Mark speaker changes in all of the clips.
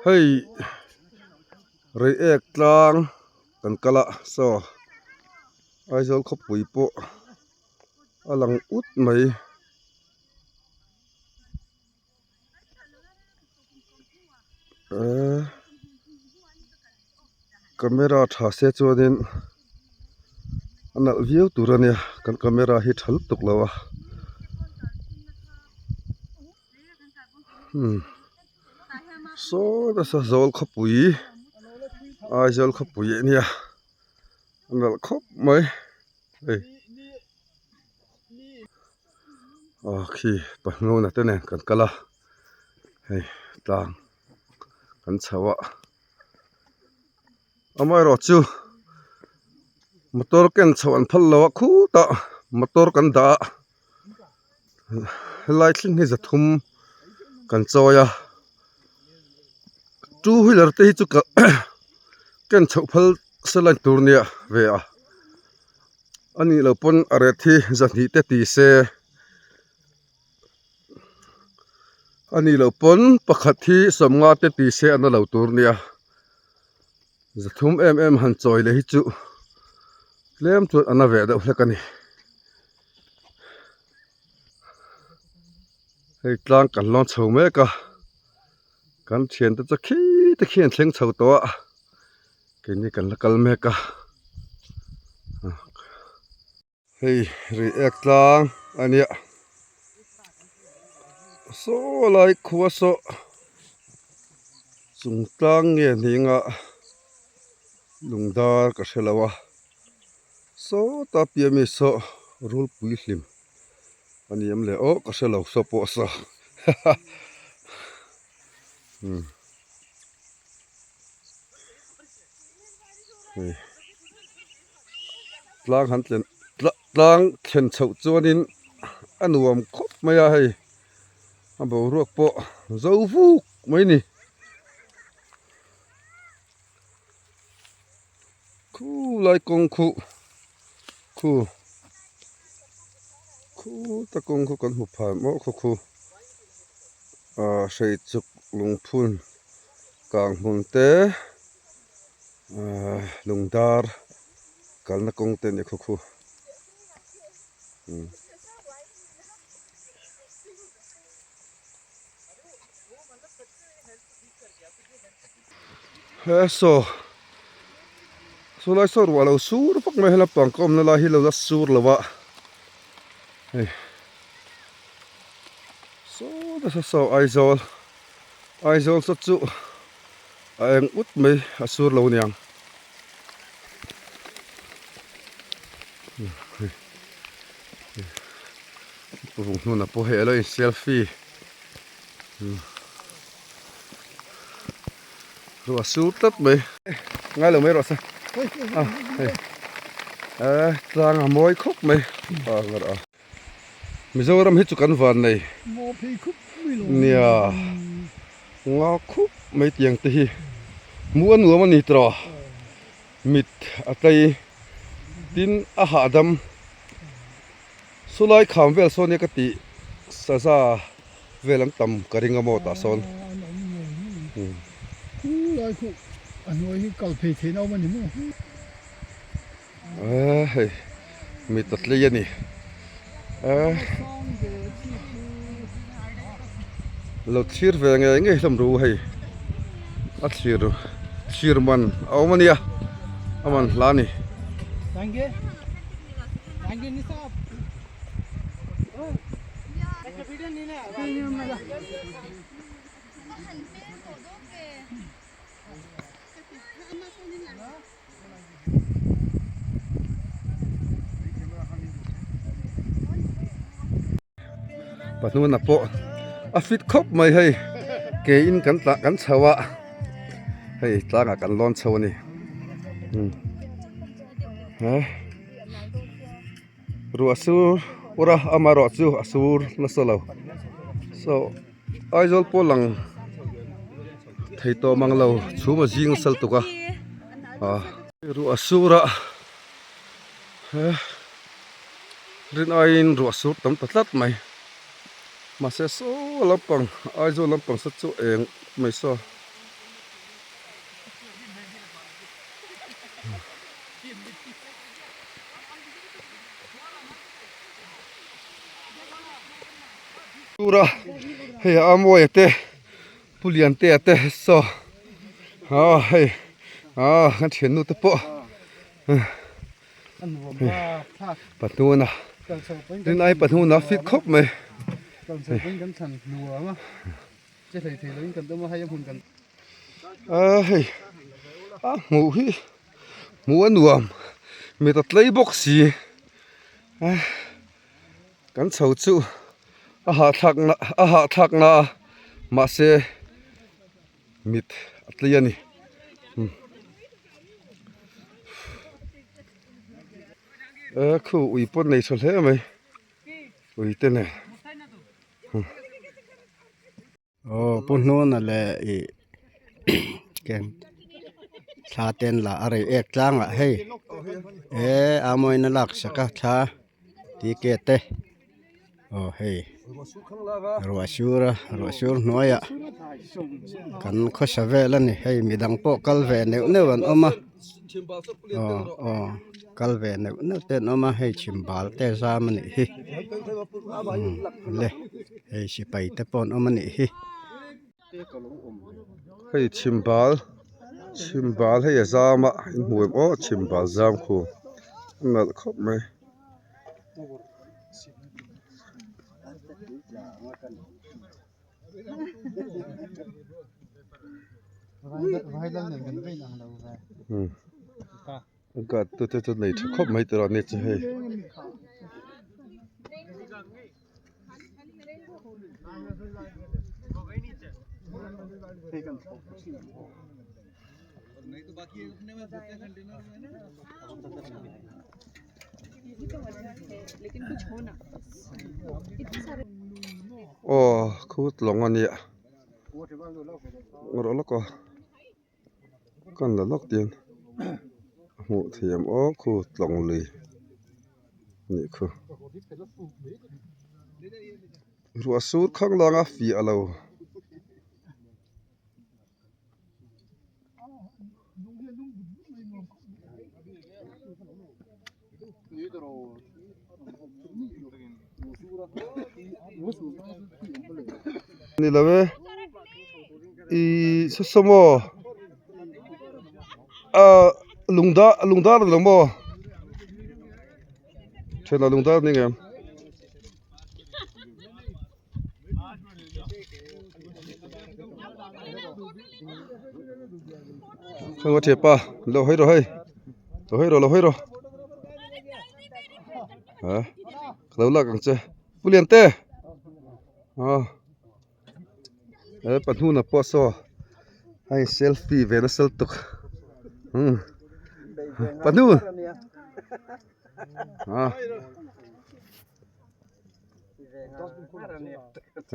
Speaker 1: Hei Reiek tlang kan kal a saw Aizawl khawpui pawh a lang ut mai. Eee camera tha se chuanin a nalh viau tur a nia kan camera hi tha lutuk lo a umm saw nasa zawl khawpui Aizawl khawpui a nia a nalh khawp mai hei. Aw khi pahnuna te nen kan kal a hei tlang kan chho a amaherawh chu motor ken chhoh an phal lo a khutah motor kan dah a helai thleng hi zathum kan chawi a two wheeler te hi chu ka ken chhoh phal se lai tur nia ve a. A nih loh pawn a ret hi zahnih te ti se a nih loh pawn pakhat hi sawmnga te ti se a na lo tur nia zathum em em han chawi leh hi chu tlem chuan a na ve deuh hlek a ni hei tlang kan lawn chho mek a kan thiante chu khi te khi an thleng chho tawh a. Keini kan la kal mek a hei reiek tlang a nia saw lai khua saw chung tlang nge hninga lungdar ka hre lo a sawta piah mi saw rulpui hlim a ni em le aw ka hre lo saw pawh saw haha umm. Tlang han tlen tlang thlen chhoh chuanin a nuam khawp mai a hei a boruak pawh zo vuk mai a ni khulai kawng khuh khu khuta kawng khu kan hmu phai maw khaw khu ah hreichuk lungphun. Kang hmun te ahh lungdar kalna kawng te a ni khaw khu umm. He saw saw lai saw ruah lo sur vak mai he lampang ka awmna lai hi lo la sur lo a hei saw nasa saw Aizawl. Aizawl saw chu a eng ut mai a sur lo niang. Vung hnuna pawh hei a lo in selfie ruah a sur tlat mai. Ngai lo mai rawh se a hei tlang a mawi khawp mai a. Mizoram hi chu kan van nei nia nga khup mai tiang te hi hmuh a nuam a ni tawh mit a tlei tin a hahdam sawlai kham vel sawn nia ka tih saza vel an tam ka ring a maw tah sawn. Eee hei mit a tlei a ni eee lo thlir ve ngei ngei hlawm ru hei a thlir thlir man a awm a nia a man hla a ni. Pahnuna pawh a fit khawp mai hei ke in kan tlah kan chho a hei tlangah kan lawn chho a ni he ruah sur ura amaherawh chu a sur nasa lo saw Aizawl pawh lang thei tawh mang lo chhum a zing sal tuk a ah ruah sur a he rin aiin ruah sur tam ta tlat mai mahse saw lampang Aizawl lampang sa chu eng mai saw. Tura hei a Mawia te Pu Liantea te saw ah hei ah kan thiannu te pawh Pahnuna rinai pahnuna fit khawp mai. A hei a hmuh hi hmuh a nuam mit a tlei bawk si a kan chho chu a hahthlak na a hahthlak na a mahse mit a tlei a ni e khu ui pawh nei tha hle mai ui te nen.
Speaker 2: Aw pu hnuna leh ih ken thla ten lah a rei ek tlang ah hei he a mawina lak sak a thla ticket te aw hei ruah sur a ruah sur hnuaiah kan khawsa vel a ni hei midang pawh kal ve neuh neuh an awm a aw aw kal ve neuh neuh te an awm a hei chhimbal te zam a nih hi le hei sipai te pawh an awm a nih hi.
Speaker 1: Hei chhimbal chhimbal hei a zam a in hmu em aw chhimbal zam khu a nalh khawp mai. Ka tu te chu nei tha khawp mai tawh a ni chu hei. Aw khut lawng a nia rawh lawk a. Kan la lawk tiang a hmuh thiam aw khu tlawng lui anih khu ruah sur khang lang a fiah lo. Ni lo e ih saw saw maw ah lungdar lungdar ni lo maw thianah lungdar ni ngem. Khaw thiapa lo hawi rawh hei lo hawi rawh lo hawi rawh ha ka lo lak ang che Pu Liante aw he pahnuna pawh saw hei selfie ve nasa lutuk umm pahnun a.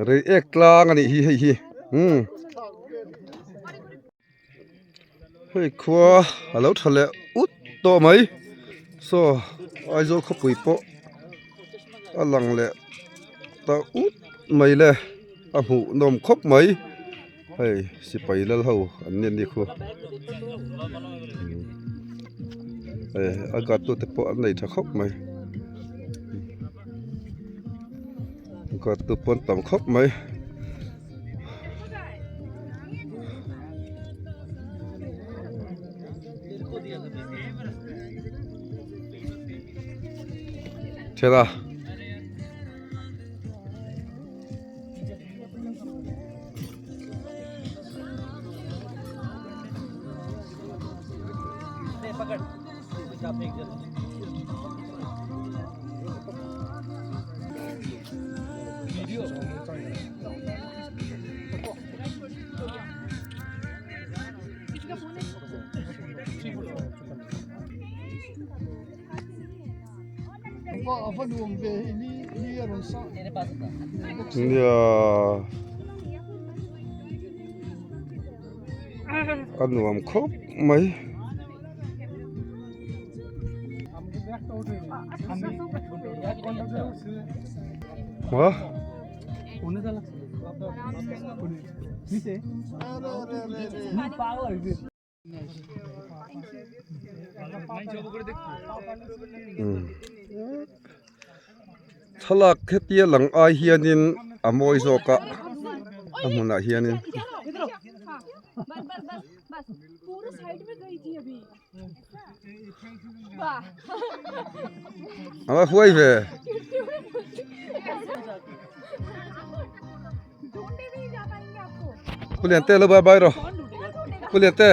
Speaker 1: Rei ek tlang a nih hi hei hi umm hei khua a lo tha leh ut tawh mai saw Aizawl khawpui pawh a lang leh ta ut mai le a hmuh nawm khawp mai hei sipai lal ho an ni anih khu hei a guard tute pawh an nei tha khawp mai. Guard tu pawn tam khawp mai. Thela. Nia a nuam khawp mai. Hma. Thlalak hetia lang ai hianin. a mawi zawk a a hmunah hianin. A va huai ve. Pu Liante lo bye bye rawh. Pu Liante.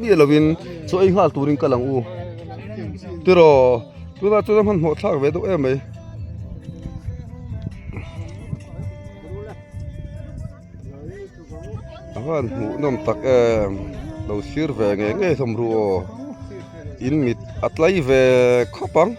Speaker 1: Mi lovin chaw ei nghal turin kal ang u tiraw tunah chuan a hmanhmawh thlak ve deuh em mai. A van hmuh nawm tak em lo sir ve ngei ngei hlawm ru aw in mit a tlai ve khawp ang.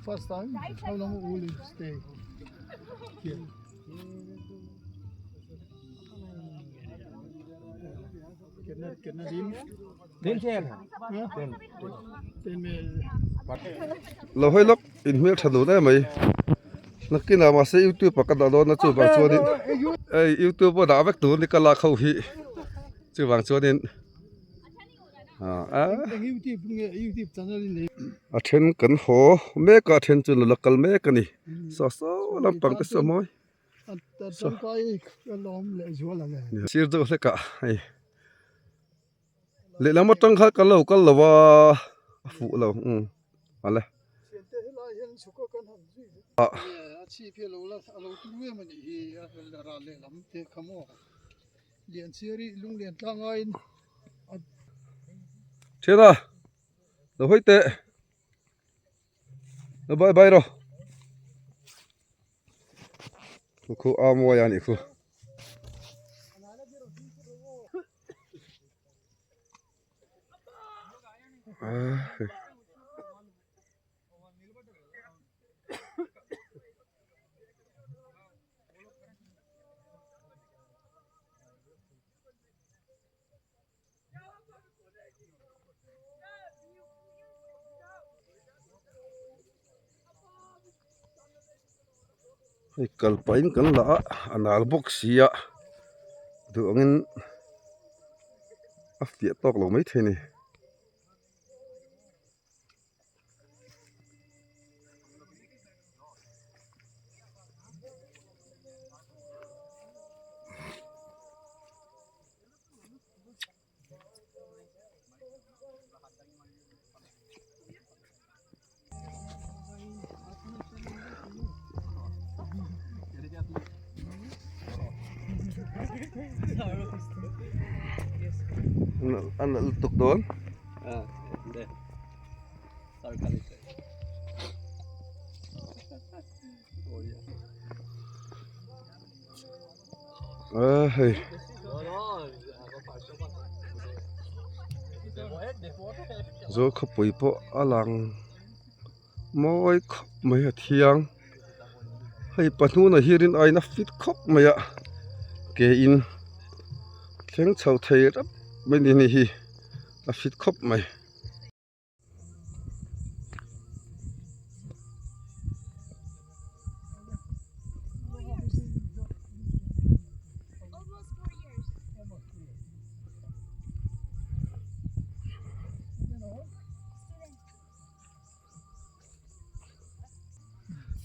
Speaker 3: First time, how long will you stay here?
Speaker 1: Lo hawi lawk in hmel tha dun em mai nakinah mahse youtube ah ka dah dawn a chuvang chuanin hei youtube a dah vek tur ni ka lak ho hi chuvang chuanin a then kan haw mek a a then chu la kal mek a ni saw saw lampang te saw mawi. Sir deuh hlek ah hei lehlam atang khan kan lo kal lo a a fuh lo umm awle. Thiana lo hawi teh lo bye bye rawh. Khu khu a mawi a nih khu. Hei kal pahin kan la a a nal bawk si a duh angin a fiah tawk lo maithei a ni. A nalh lutuk dawn. A hei zawl khawpui pawh a lang mawi khawp mai a thiang hei pahnuna hian a in a fit khawp mai a ke in thleng chho thei rap mai ni hi a fit khawp mai.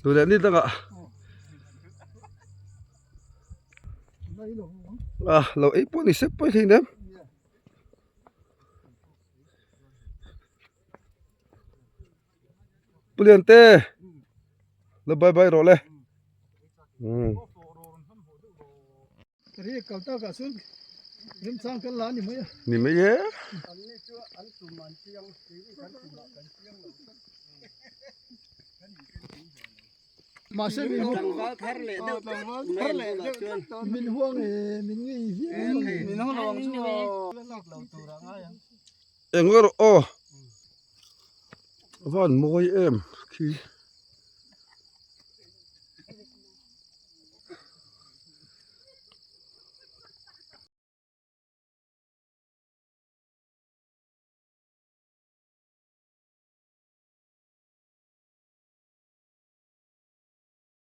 Speaker 1: Tu leh ni dangah a lo ei pawh ni sep pawh hi nem. Pu Liante lo bye bye rawh le. Ni mai e. Eng rawh aw. A van mawi em khi.